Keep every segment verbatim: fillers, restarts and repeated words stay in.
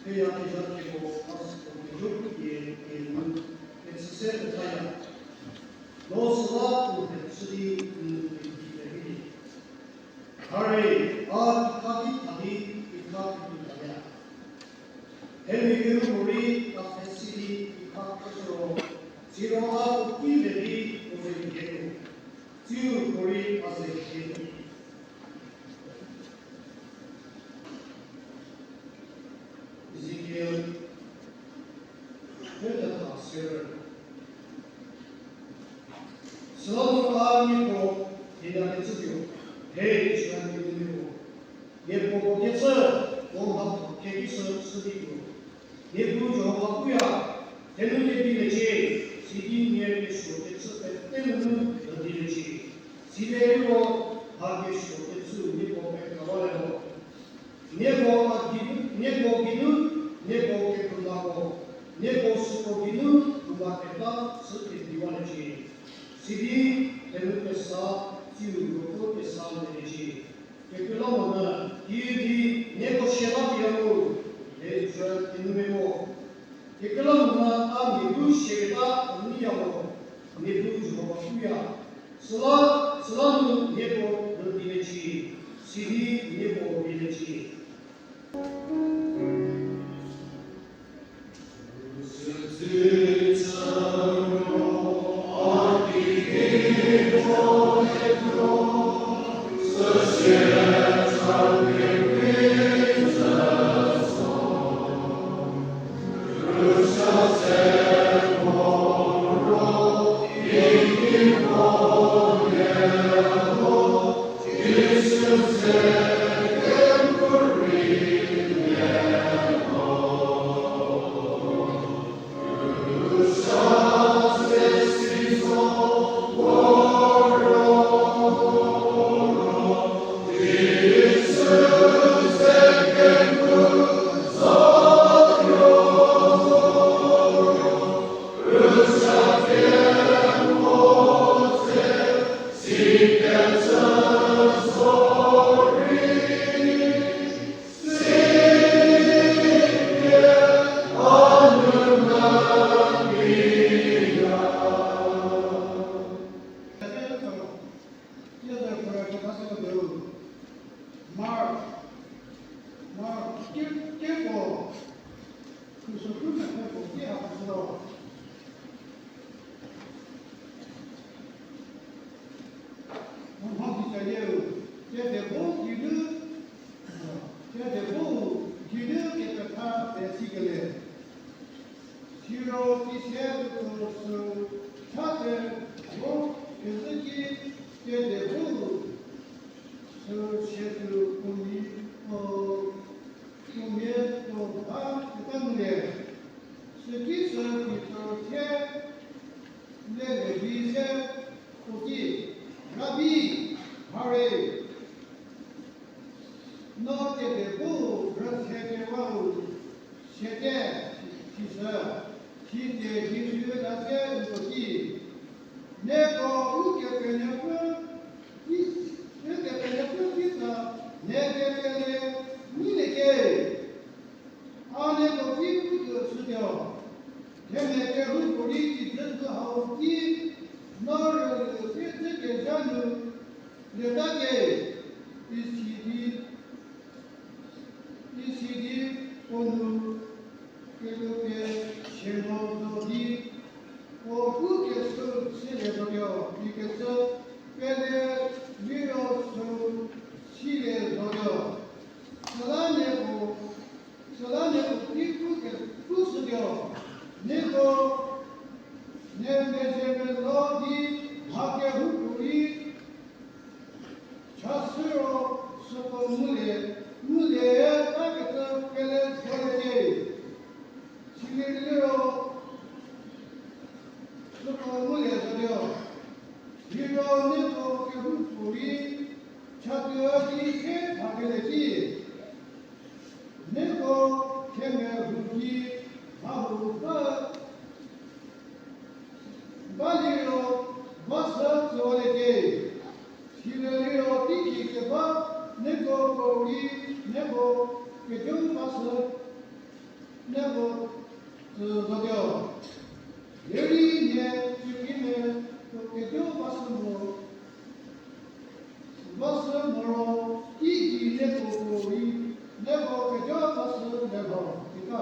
Keya kezha keko a süko kejo pie pie nu, kechüse pethaya. No süla u mhechü di n n ki pevi. Hare, a kikha ki tha di kikha ki taya. Themia kehoupuorei a thesi di kikha keshü ro, siro a u ki ve di u ze hie nu, tsiu puorei a ze hie nu. Ezekiel, keta tha ser. Süla nu a nieko, hie na kecütuo, he Israel kinu miako, nieko kecü, puo mhatho kekisü shü di tuo. Niepuu Jihova puya, thenou kedi lecie, sidi nie kesuo kecü pete nunu lhü di lecie. Sidi liro, mha kesuo kecü nieko pekawalietuo. Nieko a gei-, nieko geinu, nieko kephoumako, nieko süko geinu, phouma keta chü kediwaliecie. Sidi, thenou kesa, tsiu ruopfü kesa meliecie. Kekreilamonyü, kidi, nieko siata pie ya mu, he Israel kinumia mo. Kekreilamonyü a mia bu siata nyiya mo, Niepuu Jihova puya. Süla, süla nu nieko rüdilecie, sidi nieko vilecie. Mark, Mark, ke, keko, Khuso kru mepfü puo ki ha puo sü ro. Mha ki cayeu, kedebo geinu, kedebo geinu kepetha pesi kele. Siro kise tuo sü cha te vo kezhü ki kedebo sü sie tuo puo mi, o, puo mia tuo ba keta ngulie. Süki sü Pitor thie lelie di se puo ki, Rabi, hare, no kedebo rüse kewau siete, sisü, sitse di sü la se n tuo ki, nieko u kepenuopfü, u kepenuopfü kitsa nie kepele nyilie ke. A nieko ki putuo shütuo. Themia kehoupuorei kijü nu hau ki, no rülu pie dzü kezha nu lieta ke, isi di, isi di puo nu keluo pie siemo zo di, puo pu kesü silie zotuo ikecü pele liro sü silie zotuo. Süla nieko, süla nieko ki pu ke, pu shütuo, nieko, nie mezhie melo di mha kehoupuorei chashü ro süko ngulie, ngulie ta kecü pele zolie ke. Silie liro süko ngulie zotuo. Siro nieko kehoupuorei chatuo di se phakelie ki, nieko themia huo ki mha huo ba, ba liro ba sü tsolie ke. Silie liro teiki keba nieko puorei nieko kejo ba sü Nieko tsü zotuo. Derei nie kekreimia puo kejo ba sü mo, ba sü moro, i gei nieko puo rei nieko kejo ba sü le lho, ita.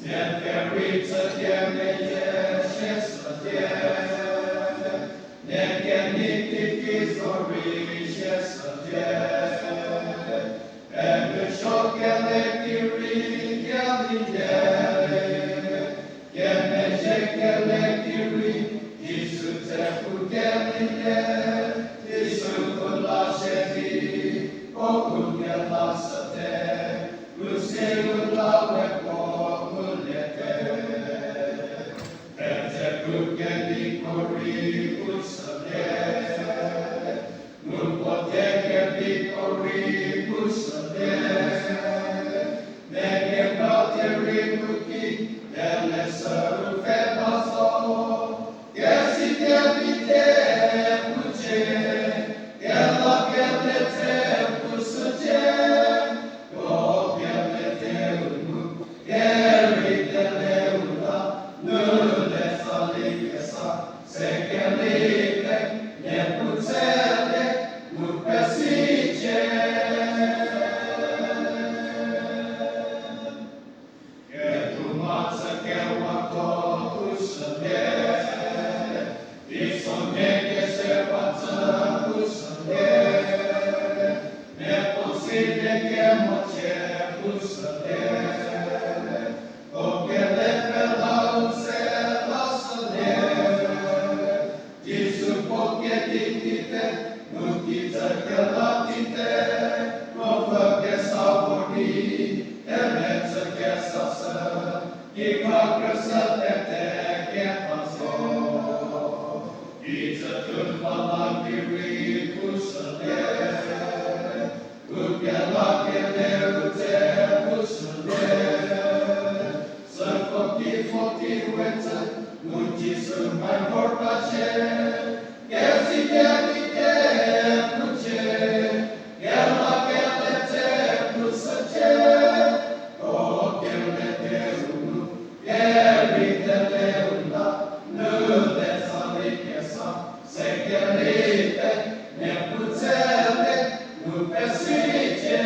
Mia keri tsü kemeyie shie shülie, mia kenei kiki zorei shie shülie, Emvüsuo kele ki rei kelilie, kemezhie kele ki rei Jisu tse pu kelilie, Jisu pu la shie di, o pu kela shüte, u si u la we puo nguliete. Pete pu kedi puorei pu shülie, mu puo te kedi puorei pu shülie, mia kekra die rei pu ki, kele sü u pfhe ba zo, kesi kedi te pu cie, kela kele te pu shücie, Jisu puo kedi kite, mu kijü kela kite, ruopfü kesa vor di, themia chü kesa sü, kikha khrüshü pete keba zo. Kijü tuo ba la ki rei pu shülie, u kela kele u tse pu shülie, süko ki fo ki we tsü, mu Jisu mai vor ta shie, kesi kedi te pu cie, kela kele te pu shücie, o kele te u nu, keri te te u la, nu le sa di kesa, se keli te, mia pu tse le, nu pesicie.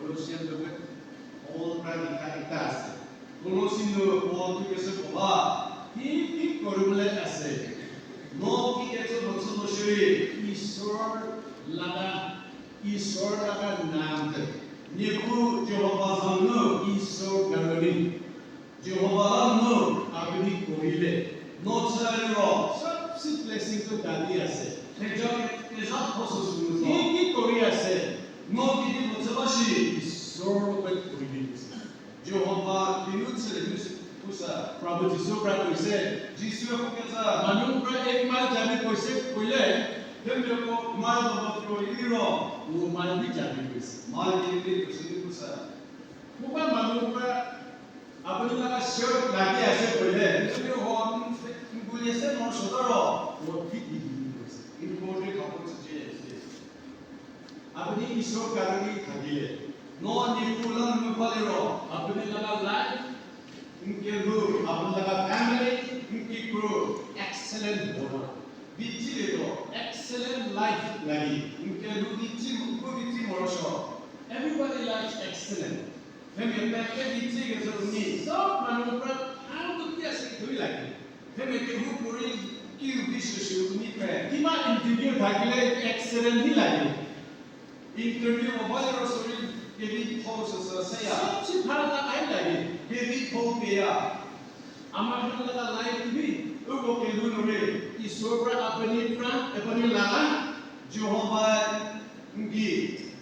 Colossians nu Paul ra di kha ita se. Colossians nu Paul thu keshü puo ba, ki ki koribule ase. No ki kecü motsu mo shiri, Isor laka, Isor laka nam te. Niepuu Jihova za nu Isor garoni. Jihova la nu a pevi korei le. No chü liro, sü blessing to dadi ase. Theja ke, theja ko sü sü. Ki ki korei ase. No ki di mo chü ba shi, Isor pe korei le. Jihova ki nu chü le nu sü, pusa. Prabhu Jisu pra koise, Jisu ko keza. Manu pra ek mile jani koise koile, then ko mile lo ko liro, wo mile ni jani koise. Mile ni koise ni pusa. Mu ba manu pra, apuni laka shirt lagi ase koile, ngu ho, ngu le se mo sho ta ro, wo ki di di ni koise. Important khapor tsücie. Apuni Isor ka di thagile. No Niepuu la nu ba liro, apuni laka life, n kelhou, apuni laka family, n kikru, excellent ho ro. Di chü le ro, excellent life lagi. N kelhou di chü, n kelhou di chü mo ro sho. Everybody likes excellent. Themia pete di chü kecü ni, so manu pra hau tu tia se thui lagi. Themia kehoupuorei kiu di shüshü ni pe. Tima interview thakile excellent hi lagi. Interview mo ba liro sorry, kevi tho sü sü seya. Sü chi pha ta ai lagi. Kevi tho peya. Ama hü laka life vi, uko kelhou nu rei, Isor pra apuni pra, apuni laka, Jihova n gei.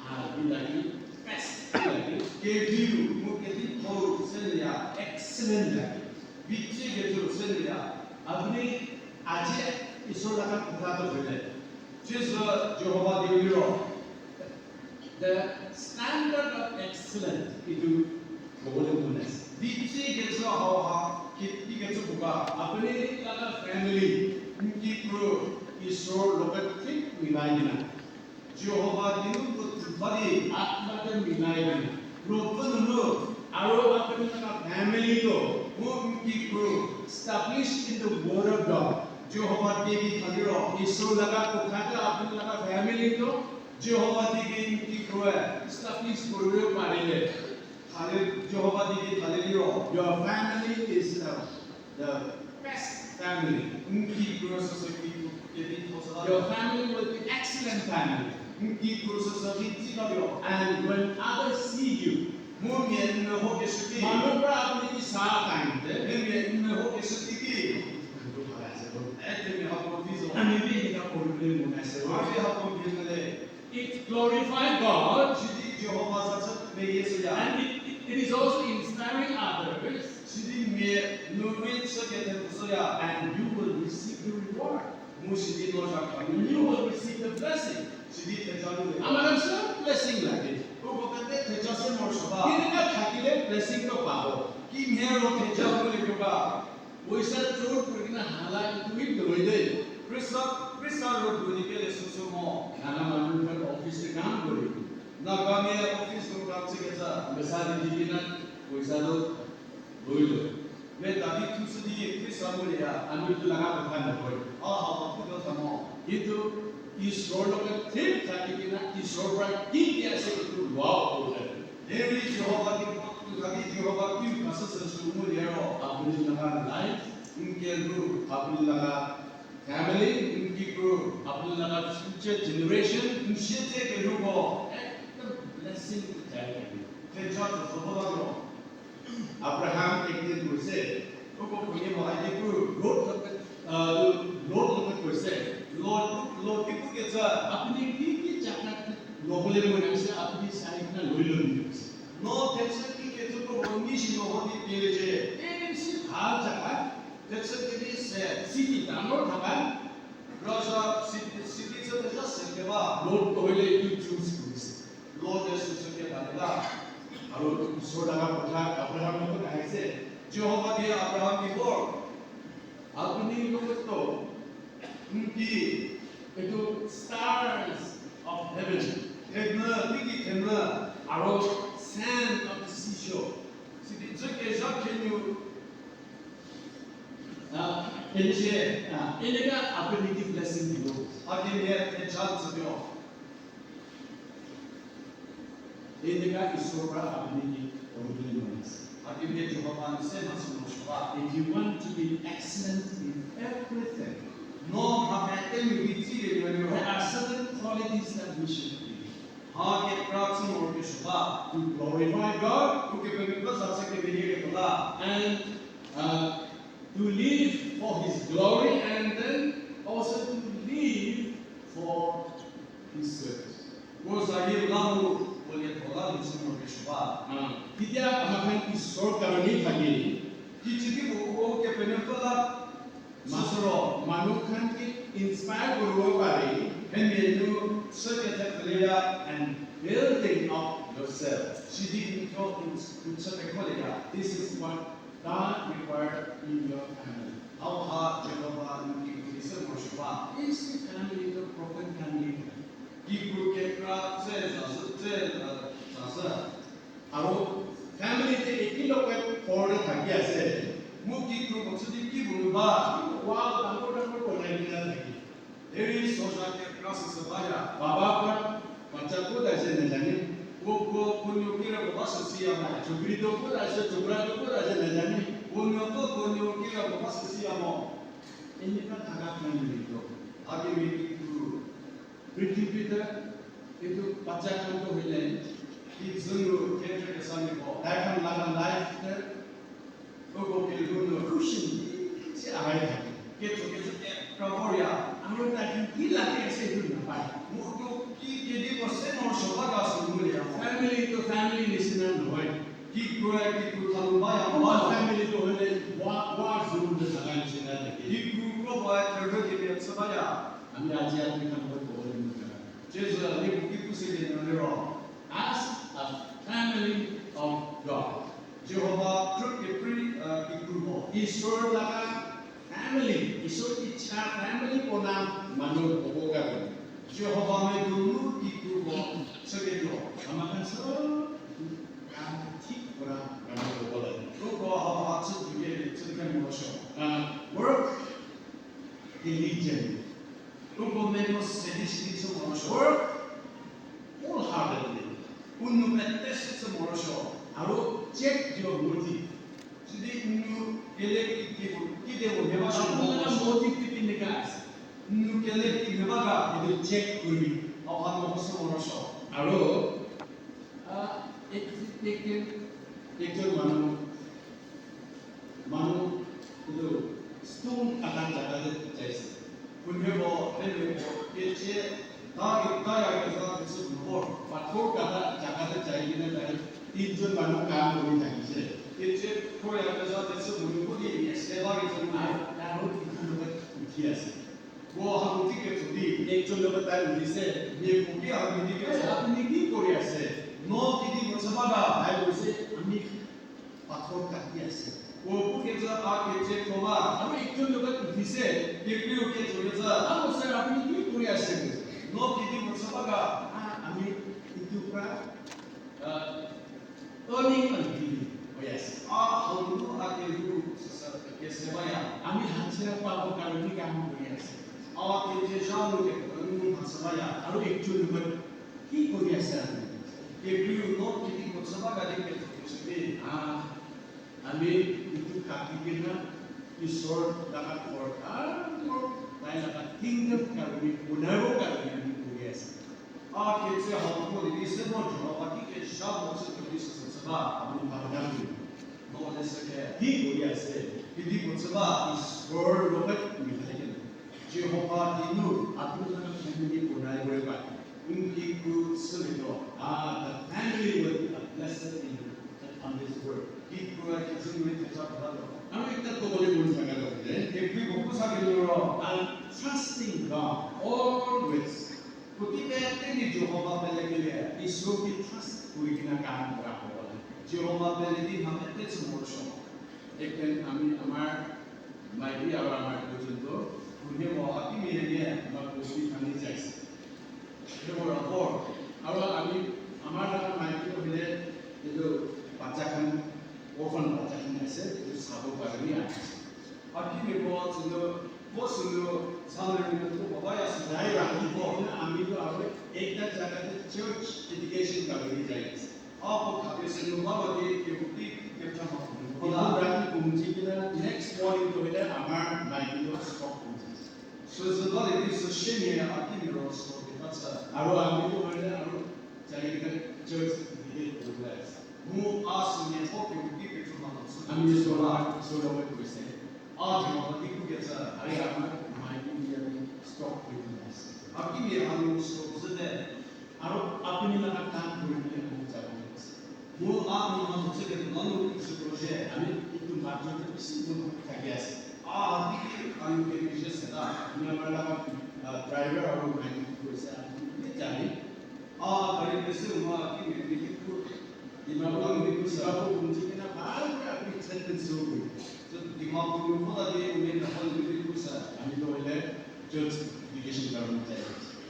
Ha, vi lagi, best, vi lagi, keviu, mu kevi tho, seleya, excellent lagi. Vi chü kecü seleya, apuni, aji, Isor laka kutha to vele. Jisu Jihova di liro. The standard of excellence itu global goodness. Di chü kecü hau ha, ki, ki kecü puo ba, apuni laka family, n kikru, Isor loka thik minai mina. Jihova di nu puo tu ba di, atma de minai mina. Ro pu nunu, aro apuni laka family to, mu n kikru, established in the word of God. Jihova di ki khaliro, Isor laka kutha ka apuni laka family to, Jihova di ki n kikru, establish korei pari le. Hale, Jihova di ki hale liro, your family is the, the best family. N kikru süsü ki, ki di thosa. Your family will be excellent family. N kikru süsü ki tsika liro. And when others see you, mu mia n meho keshü ki. Manu pra apuni ki sa time te. Mu mia n meho keshü ki. N to phala se to. Eh, te mi ha ko vizo. Ami bi ni ka problem mo na se. Ami ha ko problem le. It glorifies God. Sidi Jihova za chü meyie süya. And it, it, it is also inspiring others. Sidi mia nu rei chü kete süya. And you will receive the reward. Mu sidi no zha kha. And you will receive the blessing. Sidi theja nu le. Ama lam sü blessing lagi. Uko kete theja se morosuo ba. Kini ka thakile blessing to pabo. Kimhie ro theja nu le keba. Poisa chor purkina hala itu hi doloi de. Poisa, poisa ro duni kele süsü mo. Nana manu ka office te kam kori. Nagamia office ko kam chü keza. Mesa di di kina poisa do loi lo. Me tadi thu sü di poisa mo le ya. Ami tu laka ko kan kori. A ha ha ku do ta mo. Itu Isor lo ke thim thaki kina Isor pra ki ki ase itu lua ko le. Derei Jihova ki, kadi Jihova ki khasü sü sü mu liro, apuni laka life, n kelhou, apuni laka family, n kikru, apuni laka future generation, n siete kelhou ko, ekdom blessing jai. Theja to so ba lo. Abraham ekdin puo se, uko puo nie mo a di pu, Lot, uh, Lot lo puo se, Lot, Lot ki pu kecü, apuni ki ki chaka lo ko le mo na se, apuni sai na loi lo ni. No thechü ki kecü ko mo ni shi no ho di pele je. Eni si ha chaka, thechü ki di se, city ta no thaka. Raja city, city chü thechü se keba. Lot ko le tu choose ko se. Lot de süsü keta lela. Aro Isor laka kotha Abraham ko hai se. Jihova di Abraham ki vor. Apuni lo to. N ki, itu stars of heaven. Themvü, tiki themvü. Aro sand of the seashore. Sidi tsü kezha khenyu. Ah, eni se, ah, eni ka apuni ki blessing di lo. Apuni ki theja tsü di lo. Indika Isor pra a benyi ki orubili mo nasi. Hakemhie Jihova n se mhasi morosuo ba. If you want to be excellent in everything, no mha pete nu vi tsi le nyo liro, there are certain qualities that we should be. Mha kekra chü morokesuo ba. To glorify God, Ukepenuopfü za chü kemenyieko la. And, uh, to live for His glory and then also to live for His service. Puo zayie la mu puo lietho la nu chü morokesuo ba. Ah, kidia a mha khan Isor karuni thaki. Kicüki puo uko Ukepenuopfü la Masoro, manu khan ki inspire puo ro ba rei, hemia nu chü kethepfülie ya and building up yourself. Sidi n thuo n chü pekholieya. This is what God required in your family. Hauha Jihova n kikru ki se morosuo ba. Is the family a broken family? Kikru kekra tse za zhü, tse za zhü. Aro family te eki lo pe khor de thaki ase. Mu kikru puo chü di ki bu nu ba. Wa tangko tangko puo lai di na thaki. Derei soja kekra süsü baya. Baba pra bacha puo ta se na jani. Puo puo puo nuo kira puo ba süsü ya mo. Chokri do puo ta se, chokra do puo ta se na jani. Puo nuo puo puo nuo kira puo ba süsü ya mo. Ini ka thaka family to. Hakemhie kikru. Prithivi te, itu bacha khan ko hile, ki zünu kekre kesa miko. Life and life and life te, uko kelhou nu cushion si a hai thaki. Ketso kecü kekra vor ya. Aro ta ki ki la ke se tu na pai. Mu ko ki kedipuo se morosuo ba ga sü ngulie ya. Family to family ni si na no hai. Kikru-e kikru thalu ba ya mo. Family to hile wa, wa zünu de sa ga ni si na thaki. Kikru kro ba therhü kemia chü ba ya. Ami aji apri khan ko ko le mu ka. Jesu a le bu ki pu se le na liro. As a family of God. Jihova khrü kepri, uh, kikru mo. Isor la ka family, Isor ki cha family ko na manu ko ko ka ko. Jihova medunu kikru mo chüketuo. Ama kan so ka thik ko na manu ko ko le. Ko ko ha ha chü tuye chü kre morosuo. Uh, work diligently. Uko meno sedi sedi chü morosuo. Work wholeheartedly. U nou pete se chü morosuo. Aro check your motive. Sidi u nou kele ki, ki, kide u meva shi mo. Motive ki, ki ne ka ase. U nou kele ki meva ga. Kide check kori. Au ha mo chü morosuo. Aro, a, ek, ek, ek, ek, manu Manu, itu stone kata jaka te chai se. Punhie bo, pele bo, kecie, ta ki, ta ya ke za ke se punhie bo. Pathor kata jaka te chai ki na tai, tinjun manu ka mo ni jaki se. Kecie, ko ya ke za ke se punhie bo di ye se ba ke se punhie. Na ro ki tu lo ke uthi ase. Puo ha mu ti ketso di, actual lo ba tai u di se, mia puo ki ha mu ti ketso. Ami ki ko ri ase. No kidi mo chü ba ga. Bible se, ami pathor kati ase. Puo pu kecü a kecie ko ba. Ami actual lo ba u di se. Kekreiu ketso kecü. A mo se ami ki ko ri ase. No kidi mo chü ba ga. A, ami itu pra, uh, Turning on him. Oh yes. A hanu a kelhou süsü kese baya. Ami hatsira pa bo karuni ka mo, oh yes. A kecie zha nu ke karuni mo mhasü baya. Aro actual number ki ko, oh yes. Kekreiu no kidi ko chü ba ga di ketso kese. Ah, ami itu kati kina Isor la ka for, ah, for, tai la ka kingdom karuni, unaro karuni, oh yes. A ketse hau ko di se mo Jihova ki kezha mo chü tuo di süsü chü ba, a mo ba ga di. No le se ke, di ko ya se, kidi ko chü ba, Isor lo pe mi ha ke. Jihova di nu, a tu na family ko na re ba. N ki ku se le do, ah, the family will be a blessing in the, on this world. Ki ku a ki zun me ke cha ba do. A mo ekta ko le mo sa ga do de. Ke ki ko ku sa ke lo ro. And trusting God always. Puotei pete ki Jihova pelekelie, Isor ki trust kuri kina ka mora ko. Jihova pele di mha pete chü morosuo. Ekten ami amar mai di aru amar pejunto, punie mo hakimi henie, ma pusi thani jaise. He mo rapor, aru ami amar na mai di ko hile, itu bacha khan, orphan bacha khan ase, itu sabo karuni ase. Hakimi ko sünu, ko sünu, salary nu ko baba ya sünu. Dai ra ko na ami to aru ekta jaga te church dedication karuni jai. Apo khapie sü nu baba di kehouki kepcha ma puni ko la. Ibu raki pungji kina next morning to ile amar mai kilo stroke pungji. Süzü ba le di süshie nie a ki miro stroke ta chü. Aro a mi ko ile aro chali kina church di de ko le. Mu a sü nie ko kehouki kepcha ma puni. Ami so la so lo ko se. A Jihova di kukecü, hari a ma mai ki di a di stroke puni. A ki mia a nu stroke zü de. Aro a puni la a kan puni a nu cha puni. Mu a nu ma zo chü ke la nu sü proje, a ni itu ma zo chü si mu ka yes. A di ki a nu ke ni je se da. Ni a ma la, uh, driver a ro mai ki ko se a ni cha ni. A gari pe se ma ki ni ni ki ku. Ni ma ko ni ku sa ko kun ji ke na ba a ni ten minutes so. So, Dimapur nu kota di women hall nu di kusa, a mi lo ile church dedication garden te.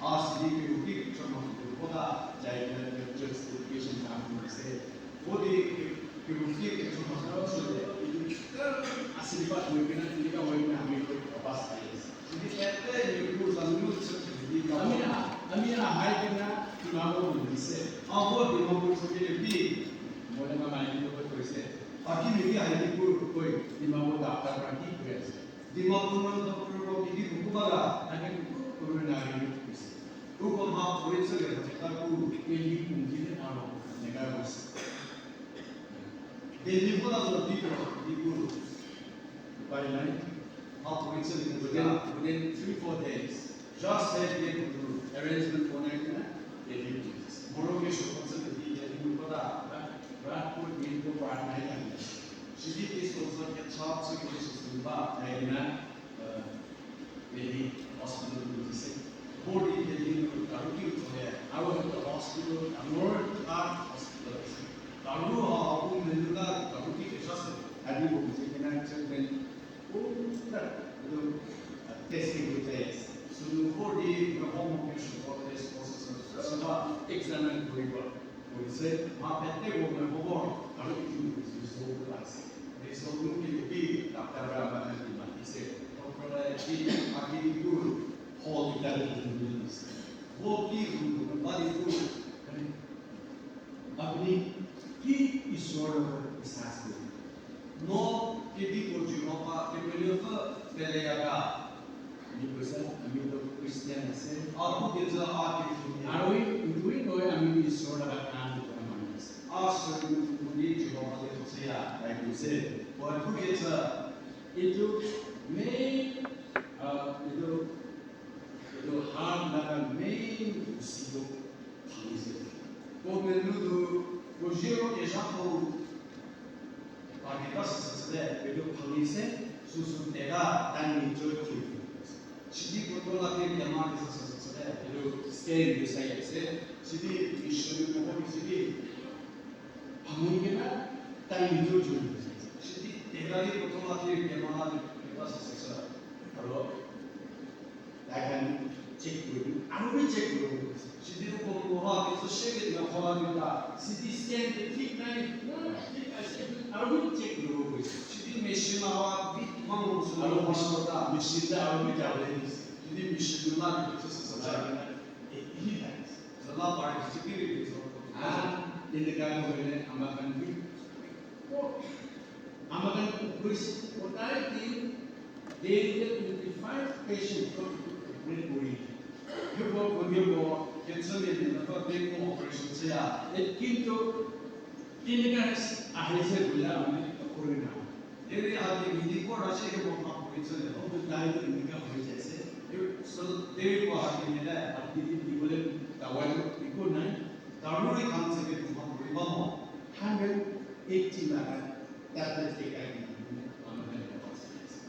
A sidi ki ruki chama nu kota jai ile church dedication garden se. Wo di ki ruki chama so de, a sidi ba nu kina ni ka wo na mi ko ba sa ye. Sidi pete ni ku sa nu church di ka. Ami a, ami a hai kina ki ma wo ni se. A wo Dimapur so ke bi. Mo le ma ma ni ko ko se. Aki mia ki hai di pu rüpoi, Dimapur doctor pra ki pu ya se. Dimapur nu doctor ko ki di pu ba la, na ki pu pu na ri pu se. Uko mha poi chü le ta pu, ke di pu ki le aro, ne ka ro se. Delhi ko la zo di ko, di pu. By night, mha poi chü le ta. Within, within three, four days. Just said ye ko arrangement ko na ki na, Delhi. Moro ke sho ko chü le di, Delhi ko ta. Rüpoi di ko pra na ya. Sidi ki so so ke cha chü ke so so ba na ya na, eh, Delhi hospital nu se. Body Delhi nu karu ki so ya. Our hospital, our hospital. Karu ha, aku menu la karu ki ke sa se. Adi ko se ke na children. Pura, itu, uh, testing ko chaya se. Sünu vor di meho mo ke sü ko test ko sü sü, sü ba examine ko ri ba. Ko ri se, mha pete ko meho vor, aro itu result ba se. Result nu ke bi doctor ra ba na di ma di se. Doctor ra di, a ki di pu, hall di ta di se. Vo ki ru ko ba di pu, Apuni ki Isor ko ihsa sü. No kedi ko Jihova kemele pfü peleya ga. Ami pese, ami to Christian ase. A pu kecü a kedi. Arui, arui no ami Isor la ka kan ko ma ni se. A sü ko ni Jihova de ko se ya, Bible se. Ko pu kecü. Itu main, uh, itu, itu ha na main silo. Phangi se. Ko menu nu, ko zero ke zha ko, pa ke ta sü sü sü le, pe do phangi se, sü sü te ga, ta ni jo ki. Sidi ko to la ke kema ke sü sü sü le, pe do scan ke sa ye se, sidi mission ko ko sidi. Phangi ke na, ta ni jo jo. Sidi te ga ko to la ke kema ke ta sü sü sü. Aro. Takan check kuru, arui check kuru. Sidi uko moha ke so shege na khola di ta. Sidi scan ke thik nai, thik a se arui check kuru. Sidi machine la wa bi mang so arui machine ta. Machine ta arui ja le. Sidi machine la ke so so sa. Eh, hi ta. Zala par security so. Ah, in the kind of way, amakan bi. Ko, amakan operation ko tai ki, they get twenty-five patients ko operate kori. Hiko ko hiko, cancer le na pa pe ko operation se ya. Lekin to, clinical a hese bula ne ko na. Derei hadi midi ko ra se hiko ma ko se le. Ko tai ki midi ka ko se. So, derei ko hadi ne la, hadi midi ko le ta wa ko nai. Daru rei khan se ke thuma puri ba mo. Hundred eighty la ka tablet ke ka ki na mo, a mo ka ni ba se.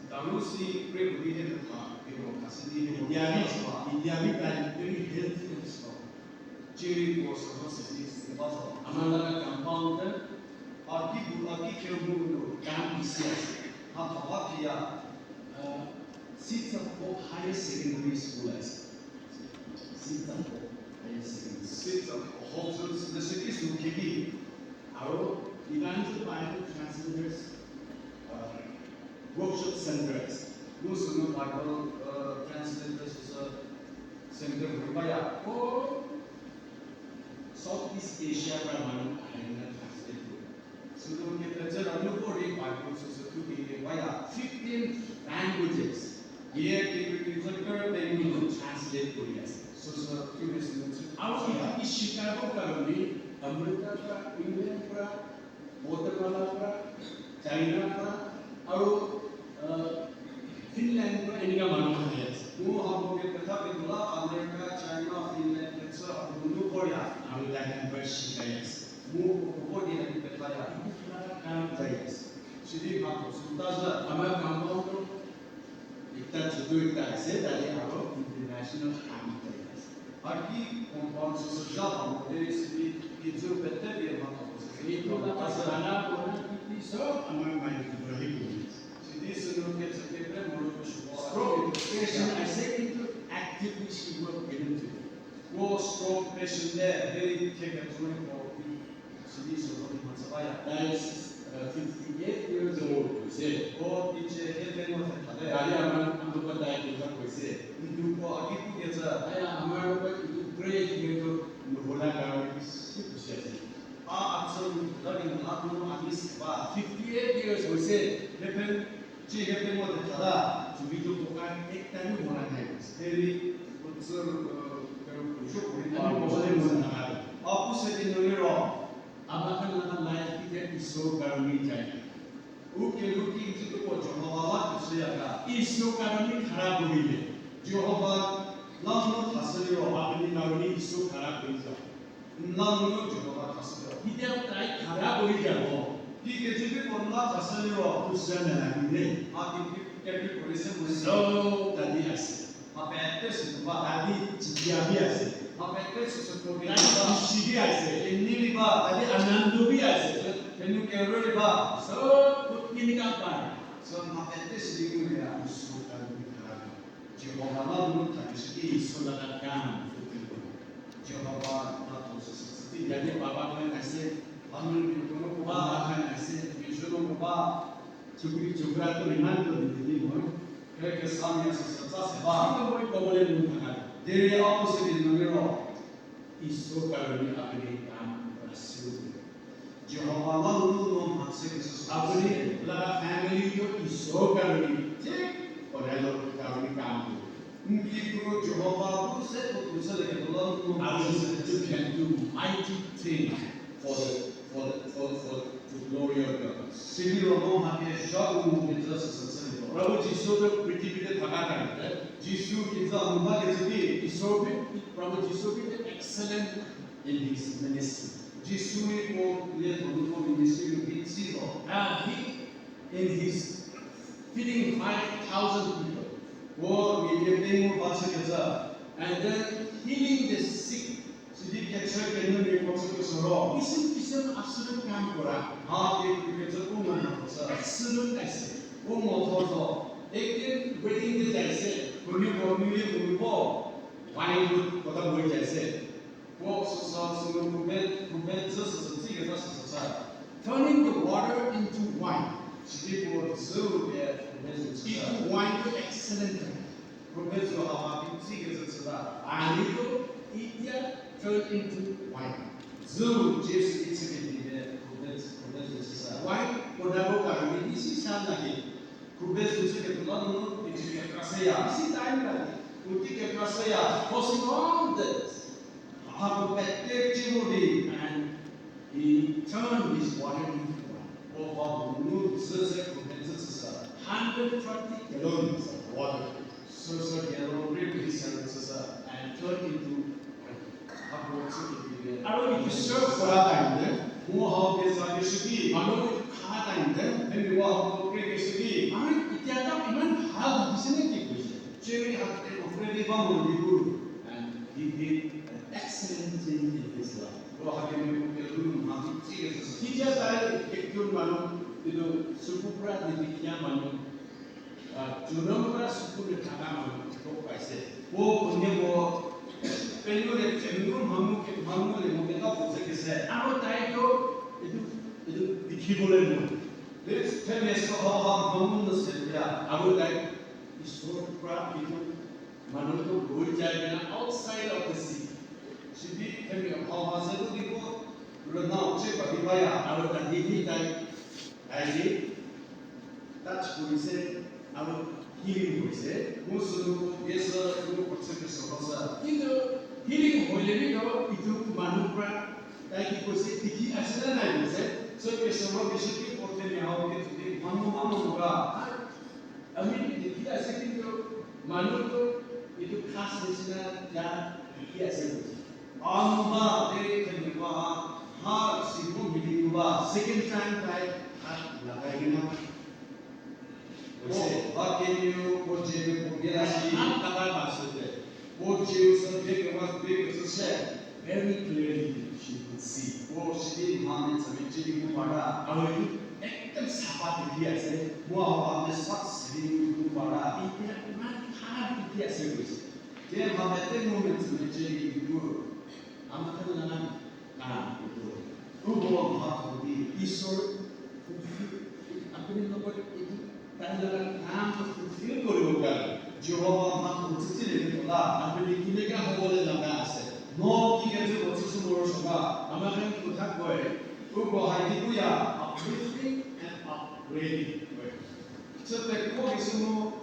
Daru si pre ko ni de ka, ke ro ka se ni de. India ni, India ni ka very healthy and strong. Chiri ko so so se ni se ba so. A ma la ka compound, a ki bu, a ki ke bu no, kam isi ase. Ha ba ba ki ya, uh, Sitsa Pok Higher Secondary School ase. Sitsa Pok Higher Secondary. Sitsa Pok Higher Secondary School ke ki. Aro, Evangel Bible Translators, uh, Workshop Center ase. Mu sünu Bible, uh, Translators, uh, Center ko ba ya. Ko Southeast Asia pra manu ahie nu translate puo. Sünu kepetse ra nu ko rei Bible süsü thu kenie baya fifteen languages. Ye kekreikreikecü kerü pengou nu translate puo ya. Süsü thu kenie sünu chü. Aru ishi ka ro ka ro ni America pra, England pra, Guatemala pra, China pra, aru, uh, Finland pra, inika manu ha ya. Mu hako kepetha ketuo la America, China, Finland kecü hako nu vor ya. Aru Latin pra shi ka ya. Mu hako vor di ha kepetha ya. Iku pra ka za ya. Sidi mhatho süta zhü. Ama compound ro ekta chütuo ekta ise, tadi aro international camp ta ya. Haki compound süsü zha ba mo derei sidi kijü pete pie mhatho süsü. Iku la ka zhü. Ana kona kiti so ama mai ki bra hi ko. Sidi sünu kecü kepre mo ro shuwa. Stroke patient ise, kintu actively she work in it. Vo stroke patient te derei thie kecü rei ko. Sidi süko di mhachü baya. That is, uh, fifty-eight years old, we say. Vo teicie hiepengou thethate. Tadi ama, ama ko tai kita ko ise. Ndu ko a ki pu kecü. Aya ama ko itu pray ki to, ndu ko la ka ri si pu sia si. A, a tsü ndu la ki ndu la ko a ni se ba. Fifty-eight years, we say. Hiepe Ci hiepengou thethata, to be to ko ka ekta nu mo la nai. Seri, puo tsü, uh, kero puo sho puo ri. Ani puo le mo na ha. A pu se di nu liro. Ama ka na na life ki te Iso karoni jai. U kelu ki ji ko Jihova la keshü ya ga. Iso karoni khara burile. Jihova la nu thashü liro. Apeni karoni Iso khara buiza. N la nu Jihova thashütuo. Hita tai khara buiza mo. Ki kecübi puo n la thashü liro. Tusü na na ni ne. A ki ki ki puo ri se mo. So, tadi ase. Mha pete sü ba. Tadi cikia bi ase. Mha pete sü sü puo bi. Tadi kushi bi ase. Eni bi ba. Tadi anando bi ase. Enu kero bi ba. So, kutni ni ka pa. So, mha pete sü di ku ya. Iso karoni khara. Jihova la nu thakeshü ki Iso la ka kam. Jihova la to sü sü sü ti ya di baba ko na se, family ko no ko ba, ka na se, vision ko ba, chukri chukra to remind ko di di mo. Ke ke samia sü sü tsa se ba. Ko mo ko mo le nu thaka. Derei a ko se di nu liro. Iso karoni apeni kam ra siu. Jihova la nu no mhachü kesü sü. Apeni la family to Iso karoni te orelo karoni kam. N ki kro Jihova bu se ko pu se le ke la nu no mhachü kesü. You can do mighty things for the, for the, for, for the glory of God. Sidi ro mo mha ke zha u mo ke zha sü sü sü ni. Prabhu Jisu to prithibi te thaka ta te. Jisu ki zha mo mha ke zha ki. Iso bi, Prabhu Jisu bi te excellent in his ministry. Jisu-e puo lietho nu puo ministry nu ki tsi zo. And he, in his feeding five thousand people. Puo mia pengou ba chükecü. And then healing the sick. Sidi kechü kenyü mia puo chükeshü ro. Kisim kisim asürü kam kora. Ha ki kecü pu mo mo chü. Asürü kaise. Pu mo tho zo. Ektin wedding de jaise. Kuni puo newly kuni puo. Wine route kota boi jaise. Puo süsa sünu khube, khube dzü süsü tsiketa süsü sa. Turning the water into wine. Sidi puo dzü ke khube dzü tsiketa. Into wine to excellent. Khube dzü hama ki tsiketa süsü ta. Ani to itia turn into wine. Dzü Jisu ki tsike di ke khube, khube dzü süsü. Wine kota ko ka ni isi sa na ki. Khube dzü tsiketa la nu, isi kekra seya. Isi time la ni. Uti kekra seya. Causing all this. Hako pete chimo di. And he turned his water into wine. Puo va bu nu dzü se khube dzü süsü. Hundred thirty gallons of water. Süsü gallon rei bu hi se süsü. And turned into wine. Hako tsü ki di. Aro ni serve kora time de. Mu hau kezakeshü ki. Manu kha time de. Hemi wa hau krekeshü ki. Aro itia ta iman ha di sene ki bu se. Ceri ha te ko kre di ba mo di bu. And he did an excellent thing in his life. Ro ha kemia puo kelhou nu mha ki tsi ke sü. Ki ja tai kektun manu, ilo sukupra di di kya manu, a, tunam pra suku le thaka manu, ko paise. Puo punie puo, penu le penu mhamu ke, mhamu le mo ke ta puo se ke se. Aro tai to, edu, edu dikhi bo le mo. This famous so ha ha mhamu no se ya. Aro tai, Isor pra edu Manu ko boi jai na outside of the city. Sidi themia hau ha se vo di vo rüna u che pa di baya, a ro ta di ni tai, ai di, touch puo se, a ro healing puo se, mu sünu puo die sü, mu puo chü kesü ro sü. Kintu healing puo le vi to, itu manu pra, tai ki puo se, tiki a se na nai puo se, so kesü ro kesü ki puo themia hau ke tuo di, manu manu ga. Ami di tiki a se kintu, manu to, itu khas ni sina ja tiki a se. Anu ba, de themia ba, ha, si vo mi di ba, second time tai, ha, la kai ni na. Ose, ba kenieu, puo jie puo bie la si. Ha, ta ba ba sü te. Puo jieu sü bie keba, bie kecü se. Very clearly, she could see. Puo sidi mha metsümecü di ngu para. Aro itu ekdom sapa tiki a se. Mu a ha mesa sidi ngu para. Ite na tha tiki a se puo se. Tie mha pete ngu metsümecü di ngu. A ma thela na, a, uko, uko mhatho di Isor fulfill, apuni no ko itu, tala na ko fulfill ko ro ga. Jihova mhatho tsütsü le ko la, apuni ki le ga ho le la ga se. No ki kecü ko tsüsü morosuo ga, a ma kan ko tha ko e, uko hai di puya, uplifting and upgrading. Chüte ko ki sü mo,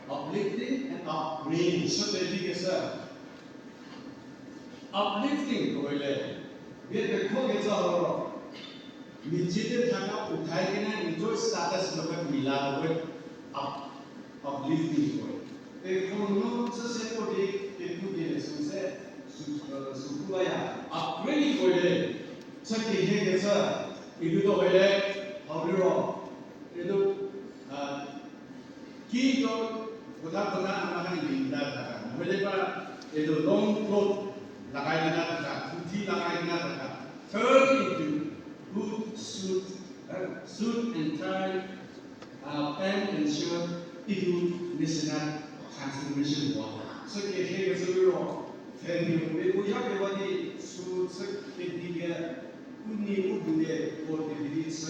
uplifting and upgrading. Chüte di kecü. Uplifting ko le, bie pekho kecü ho ro, mia cie te thaka u thai kena mia jo status lo ka mia la we up, uplifting ko. Pekho nu chü se ko di kepu kele sü se, sü, sü pu baya. Upgrading ko le, chü kehie kecü, ilu to we le, hau liro, ilu, a, Ki to, kota kota a ma ha linda thaka. Mele ba, edo long coat lagai kena thaka, dhoti lagai kena thaka. Turn into good suit, eh, suit and tie, uh, pant and shirt, itu nisina transformation wa. So, kehie kecü liro, family, pe bu ya ke wa di, suit, so, kedi ke, u ni u bu de, ko kedi di, so,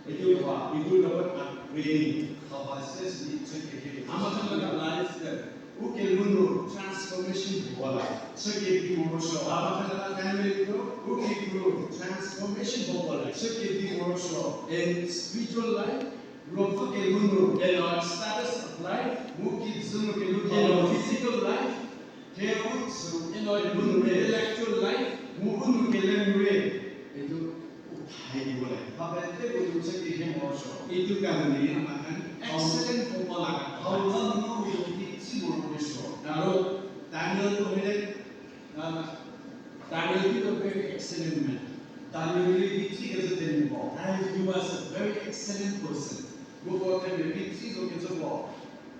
Ekiu ha, idu lewet upgrading, haba se sidi chü kehie. A ma thela la lifestyle. U kelhou nu transformation puo la. Chü kedi morosuo. A ma thela la family nu, u kelhou nu transformation puo la. Chü kedi morosuo. In spiritual life, ruopfü kelhou nu, in our status of life, mu kijü nu kelhou, in our physical life, He u tsü, in our intellectual life, mu u nu kele nu re, edu u thai di bo le. Ba pete bu nu chü kehie morosuo. Edu ka nu ni a ma kan excellent puo la. Hau la nu u yo ki tsi morosuo. Aro Daniel ko hele, uh, Daniel ki a very excellent man. Daniel ki tsi kecü themia puo. And he was a very excellent person. Mu ko themia ki tsi zo kecü puo.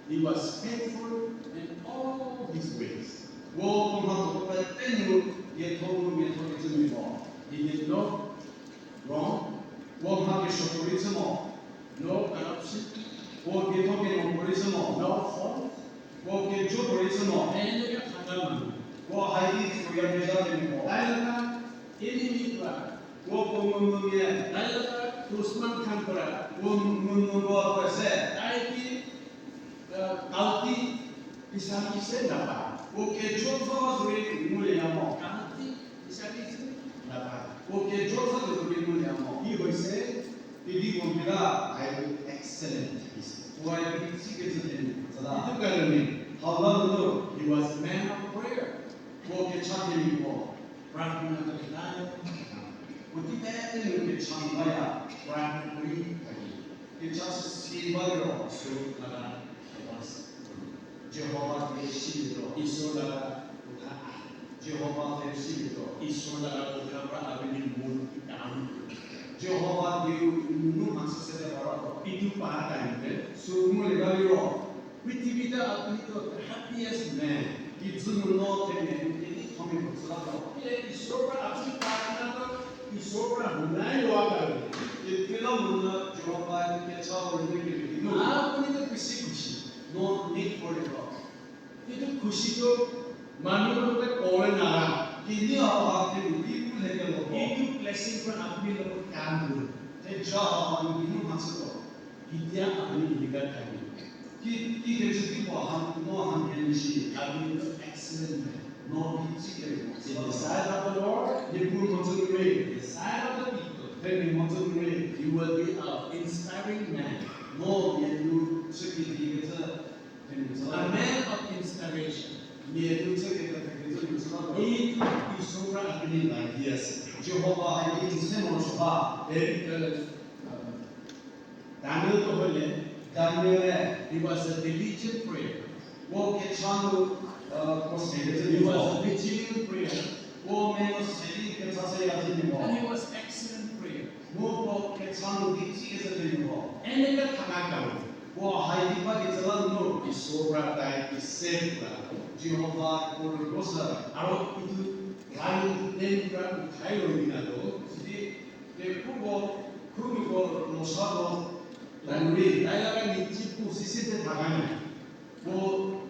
He was faithful in all his ways. Puo puo mhatho pete nu dietho mu miatho kecü mia mo. He did not wrong. Puo mha kesuo puorei chü mo. No corruption. Puo dietho kemo puorei chü mo. No fault. Puo kejo puorei chü mo. Ele ka thaka ma. Puo hai di tsuya mezha te mia mo. Tailaka enemy pra. Puo puo ngungu mia. Tailaka dushman khan pra. Puo ngungu puo puo se. Taiki Kalti, Isaki se napa. Puo kejo tho zori ngulieya mo. Kalti, Isaki se napa. Puo kejo tho zori ngulieya mo. He who said, Idi puo mira, I will excellent. Puo ai bi tsi kecü thenu. Zada. Itu ka rüni. Hau la nu, he was a man of prayer. Puo kecha themia puo. Prarthana to kelayo. Puotei pete nu kecha baya, prarthana puorei thaki. Kecha süsi baliro, sü laka, Jihova die silietuo, Isor laka utha. Jihova die silietuo, Isor laka utha pra a rüni mu ikanu. Jihova dieu nunu mhachü sede bara to, itu pa ta nte, sü ngulie baliro, Prithivi ta apuni to the happiest man. Kijü nu no themia nu kedi thomia puo chü la to. Kile Isor pra apuni prarthana to, Isor pra hunayo a ka. Kekreilamonyü Jihova kecha rünyü kelie nu. Apuni to khushi khushi. No need for it. Itu khushi to manu to te kore na. Kini a ha themia ki pu le kelo. Itu blessing pra apuni lo ka nu. Theja ha nu kinu mhachü to. Kidia apuni liga thagi. Ki, ki kecü ki puo han, no han kemhie shi, apuni to excellent man. No, in the sight of the Lord, Niepuu mhodzü nu rei, the sight of the people, themia mhodzü nu rei, you will be an inspiring man. No mia nu chü kedi kecü themia chü la. A man of inspiration. Mia nu chü kedi kecü themia chü la. He took his Jehovah Adonai like this. Jihova hai di n se morosuo ba. David, uh, um, Daniel to hole, Daniel-e, he was a diligent prayer. Puo kecha nu, uh, puo se kecü, he was a vigilant prayer. Puo meno se di kecha seya zhü nyü mo. And he was excellent prayer. Mu puo kecha nu di tsi kecü zhü nyü mo. And in the Tanakh, puo hai di ba kecü la nu, Isor bra tai, Isor bra. Jihova puo rüko sü, aro itu, rayu, tem bra, u thai ro ni na do, sidi, Kekuko, khrünuko, mosako, lanuri, tailaka ni tsi pu sisi te thakane. Puo,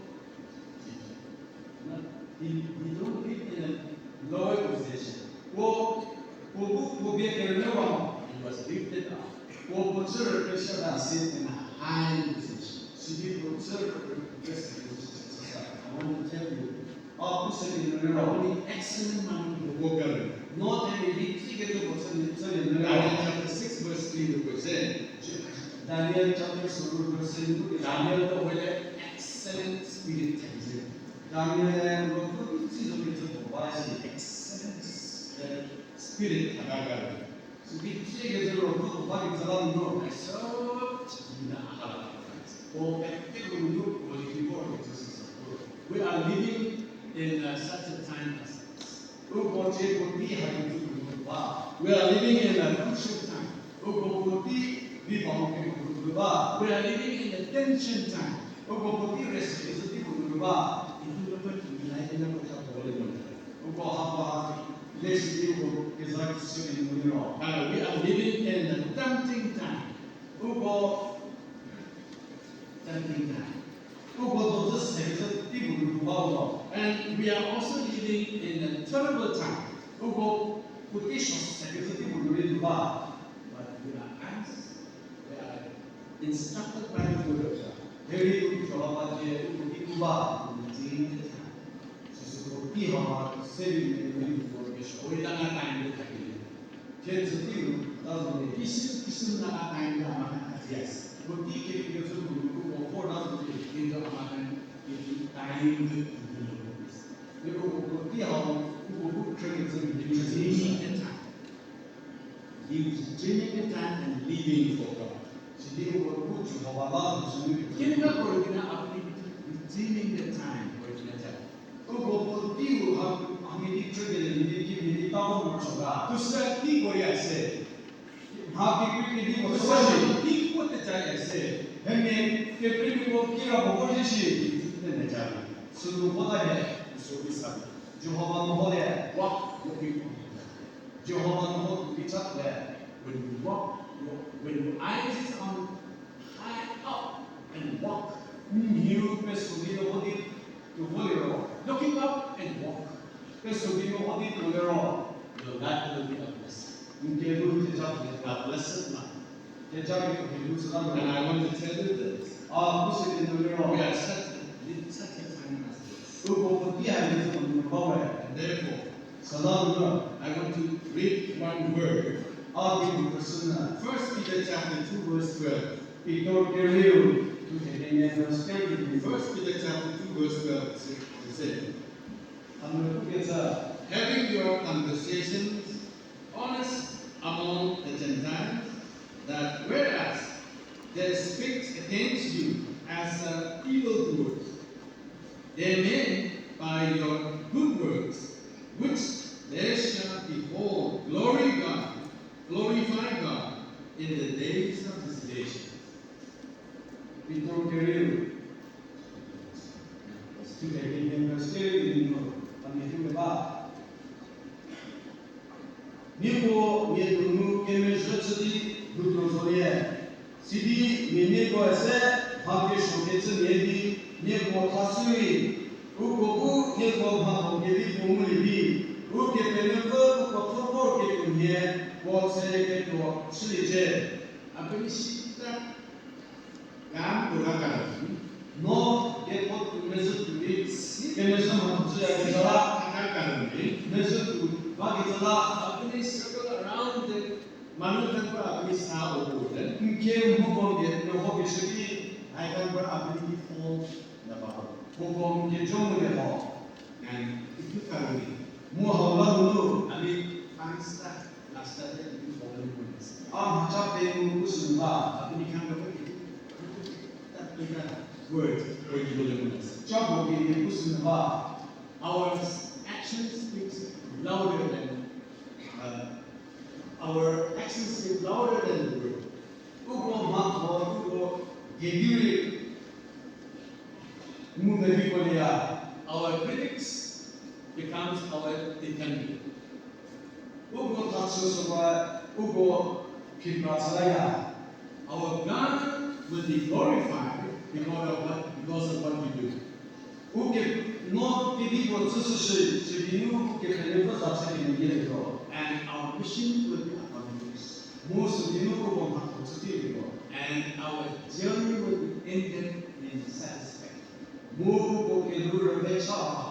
he, he don't live in a lower position. Puo, puo bu, puo bie kerünyü wa mo. He was lifted up. Puo, puo chü rükrüshü ta. He sit in a high position. Sidi puo chü rükrüshü position. I want to tell you, a pu se di nu liro, only excellent man who go there. No themia di tsi kecü puo chü di, chü di nu liro. Daniel chapter six verse three nu puo se. Daniel chapter six verse three nu puo se. Daniel to hole excellent spirit themia se. Daniel-e Ruopfü di tsi zo kecü puo ba si excellent, eh, spirit thakaka. Sidi tsi kecü Ruopfü puo ba kecü la nu, I search in the heart of Christ. Puo pete nunu puo liki vor kecü süsü pu. We are living in, uh, such a time as this. Uko cie puotei ha kecü nunu ba. We are living in a crucial time. Uko puotei vi ba mo kecü nunu ba. We are living in a tension time. Uko puotei rest kecü tei nunu ba. Itu lo pe tumi lai ina ko cha puo le mo. Uko hapa le sidi uko keza kishülie nu liro. Uh, we are living in a tempting time. Uko tempting time. Uko dozü se kecü tei nunu ba uko. And we are also living in a terrible time. Uko puotei suo se kecü tei nunu rei nu ba. But we are, as we are instructed by the word of God. Derei u Jihova dzie uko ki pu ba, redeem the time. Süsü puotei hau ha se di nu rei nu vor kesuo. We don't have time to take it. Thie zü tei nu, ta zo di, kisi, kisi na ka time la ma ka dias. Puotei kekecü nunu uko vor ta zo di, into a ma ka, into time to do. Derei uko puotei hau, uko bu khrü kecü nunu, redeeming the time. Redeeming the time and living for God. Sidi uko bu Jihova la zo sü nu. Kina ko kina apni redeeming the time ko kina cha. Uko puotei u ha, hami di chükelie mhie di, mhie di ta vo morosuo ga. Tusü ki ko ya se. Mha kekrei kedi ko se. Tusü ki ko te cha ya se. Hemia kekreimia ko kira puo vor zhie shi. Te ne cha. Sünu vota he, sünu sa. Jihova meho le, wa, wo ki ko. Jihova meho ki cha le, when you walk, your, when your eyes is on high up and walk. Mhiu peso di meho di tuo vo liro, looking up and walk. Peso di meho di tuo liro, your life will be a blessing. N kelhou theja le, a blessed life. Theja ketuo kelhou süla mo. And I want to tell you this. A pu se di nu liro. We are such, in such a time as this. Uko puotei ha di zo nu ba we. And therefore, Süla nu, I want to read one word. A di puo phrüshü nyü. First Peter chapter two verse twelve. Pitor kerieu, thuthe kenie verse thirteen. First Peter chapter two verse twelve. It says, a nu pukecü, having your conversations honest among the Gentiles, that whereas they speak against you as, uh, evildoers, they may, by your good works, which they shall behold, glory God, glorify God in the days of visitation. Pitor kerieu, thuthe kenie verse thirteen nu, a mia thupie ba. Nieko mia donu kemezhü chü di lhoutuo zolie, sidi mia nieko se mha kesuo kecü mhie di nieko thashü rei, uko bu nieko mhatho kevi puo ngulie vi, Ukepenuopfü uko thuo vor ketuo nhie puo tsülie ketuo chüliecie. A peni sita kam puo la ka, No, kepho tu mezhü tu di, kemezhü mhatho chüyakecü la, mezhü tu bakecü la, अपने circle around the মানুষের উপর আপনি ছায়া ওপরে দেন। N kemhoko mia mehokeshü ki, I can pray, I believe all the power. Moko n kejo mu le ho. And if you can, mu hau la nunu, I mean, thanks that, last time that you follow me. A mhacha pengou pushü nu ba, अपनी खान को भी, that bigger word, word you will. Cha bo ke pushü nu ba, our action speaks louder than, uh, our action speaks louder than the word. Uko mhatho, uko gedi rei mu meviko leya, our critics becomes our defender. Uko thachü süba, uko phipra chülaya. Our God will be glorified because of what, because of what you do. Uke, no kedipuo chüshü shi, shi kinu ukepenuopfü za chü kinu yie liro. And our mission will be accomplished. Mu sü kinu uko mhatho chü di liro. And our journey will be ended in satisfaction. Mu uko kelhou rüve cha ha,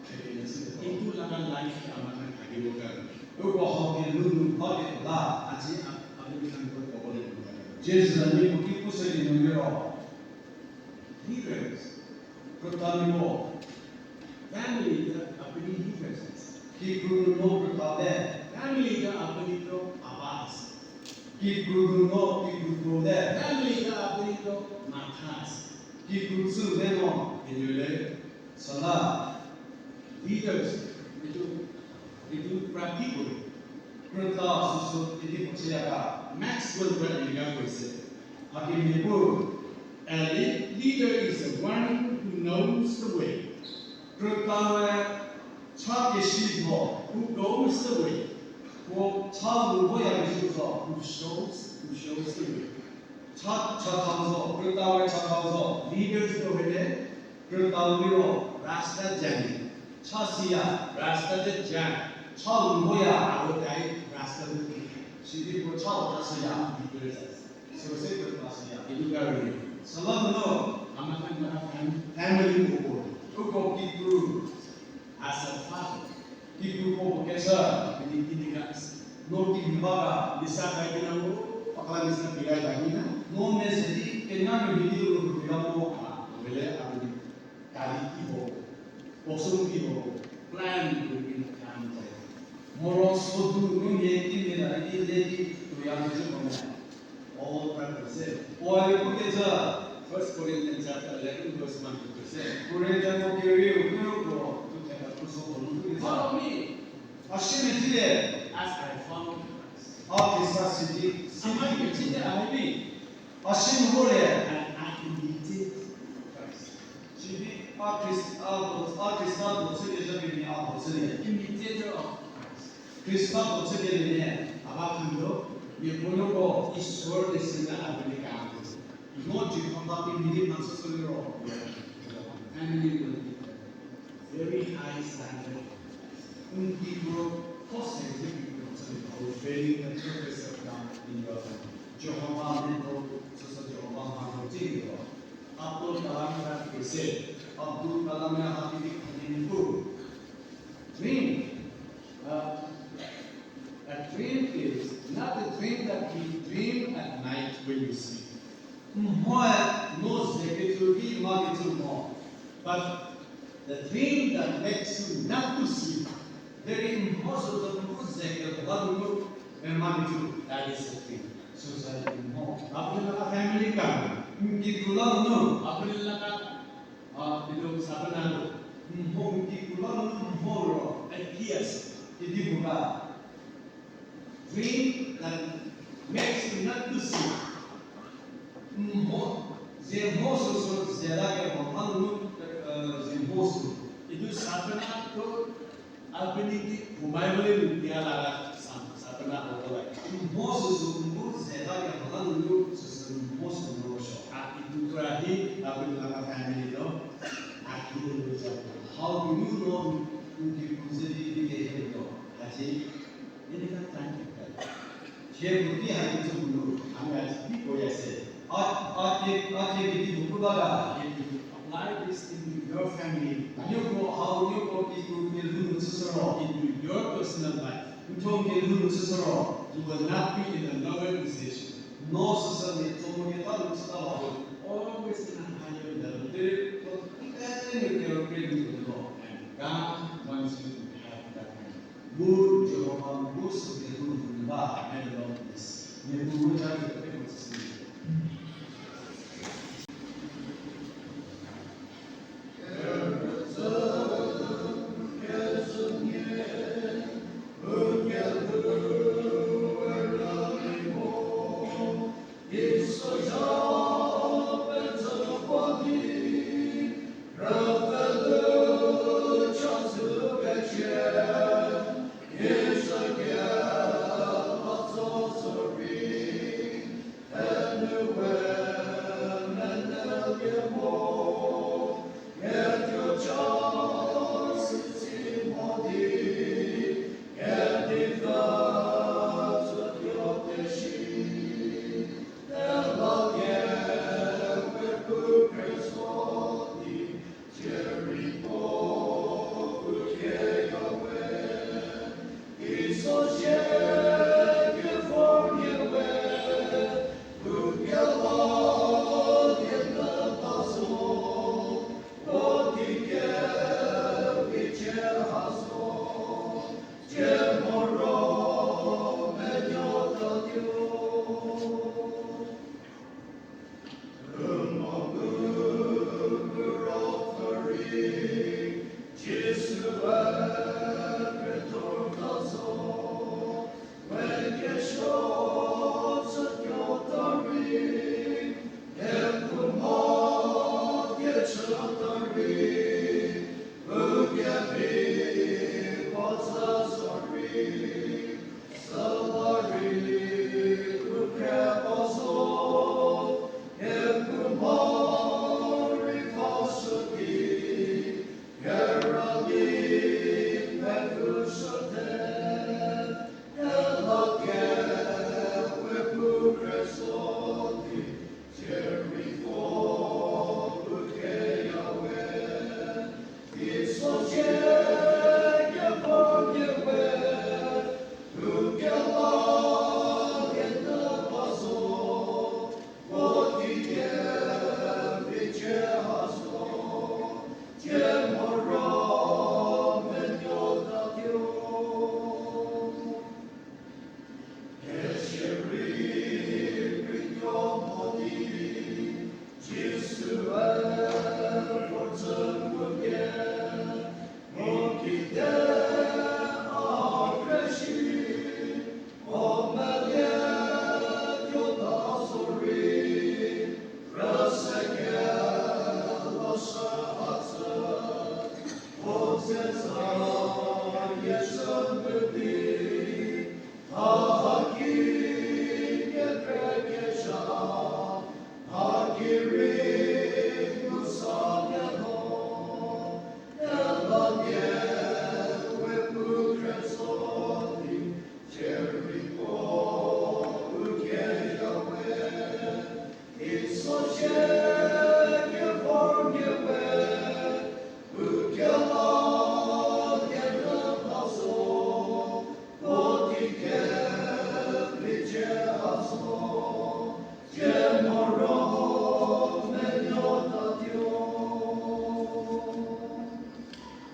kekele chü liro. Into laka life ama kha khadi wo ka. Uko hau kelhou nu ba kela, aji a, a lu kan ko ko le nu ka. Jisu nieko ki pushü kinu liro. Leaders, krütamiko. Family ka अपनी leaders. Kikru nu no krüta te. Family ka अपनी तो पापा है। Kikru nu no kikru ko te. Family ka अपनी तो माथा है। Kikru chü te no kinu le. Süla leaders, itu, itu practical. Krüta süsü idi puo chüya ga. Maxwell pra ini ga puo se. Hakemhie pu, a lead-, leader is the one who knows the way. Krüta we cha kesi zo, who goes the way. Puo cha nu voya kesi zo, who shows, who shows the way. Cha, chathau zo, krüta we chathau zo. Leaders to hele, krüta liro, rasta jani. Cha siya, rasta de jan. Cha nu voya, a wo dai, rasta de ti. Sidi puo cha cha siya, leaders. Süse krüta siya, idi ka rei. Salam no. Ama kan mara fam-, family ko ko. Uko kikru. As a father. Kikru ko ko kesa. Kini kini ka. No kini ba ka. Lisa ka kina mo. Pakla lisa pira ka kina. No mese di kena ni video ro ro ya mo. Ah, bele a ni. Kadi ki ho, boxing ki ho, plan to be a plan to. Moro sodu nu mia ki mia la ki le ki to ya mezhü ko me. All purpose. Paul pu kecü, First Corinthians chapter eleven verse one to verse eight. Korinthiako kerieu kerieu ko, tu theka tu so ko nu pu kecü. Follow me. A si mezhülie. As I follow Christ. A Khrista si di. A si mezhülie, I mean. A si mezhülie. And I imitate Christ. Sidi a Khrist-, a do-, a Khrista do chükezha pie a do chülie. Imitator of Christ. Khrista do chükelie ne, a ba khando, mia puo nuko Isor de sina a bene ka. No Jihova pie mhidi mhachü süliro. Family will be very high standard. N kikru ko se n kikru chü, obeying the purpose of God in your life. Jihova mia do, süsü Jihova mha do chülie. Abdul Kalam ka kese, Abdul Kalam ya ha kidi khane pu. Dream. Uh, a dream is not a dream that we dream at night when we sleep. Mhoe no ze kecü ki ma kecü mo. But the dream that makes you not to sleep. Derei mho sü zo mu ze keba nunu mema kecü, that is a dream. Süsü mho. Apuni la ka family ka. N kikru la nunu. Apuni la ka, a, bido sapena lo. Mho n kikru la nunu mho ro. Ideas. Kedipuo ka. Dream that makes you not to sleep. Mho, ze mho süsü ze la ke ho, hanu, eh, ze mho sü. Itu sapena to, apuni ki humai mole lu dia la la sa-, sapena ho to la. Mho süsü mho ze la ke ho, hanu süsü mho sü no sho. A itu kra hi, apuni la ka family no. A ki de lu ja. How do you know n kikru ze di di ke he lo? Aji Ini kan time kita. Thie puo ki ha kecü puo nu, hami a tsü pi ko ya se. A, a thie, a thie kedipuo pu ba ga, a thie kedipuo. Your family, nieko hau, nieko kipu kelhou nu chüshü ro, into your personal life, n thuo kelhou nu chüshü ro, you will not be in another position. No süsü nie tso mo nie ta nu chüta ba ho, always in a higher level. There is no any level. And God wants you to have that kind. Mu Jihova bu sü kelhou nu ba, I love this. Niepuu ja ke pe mo chüshü.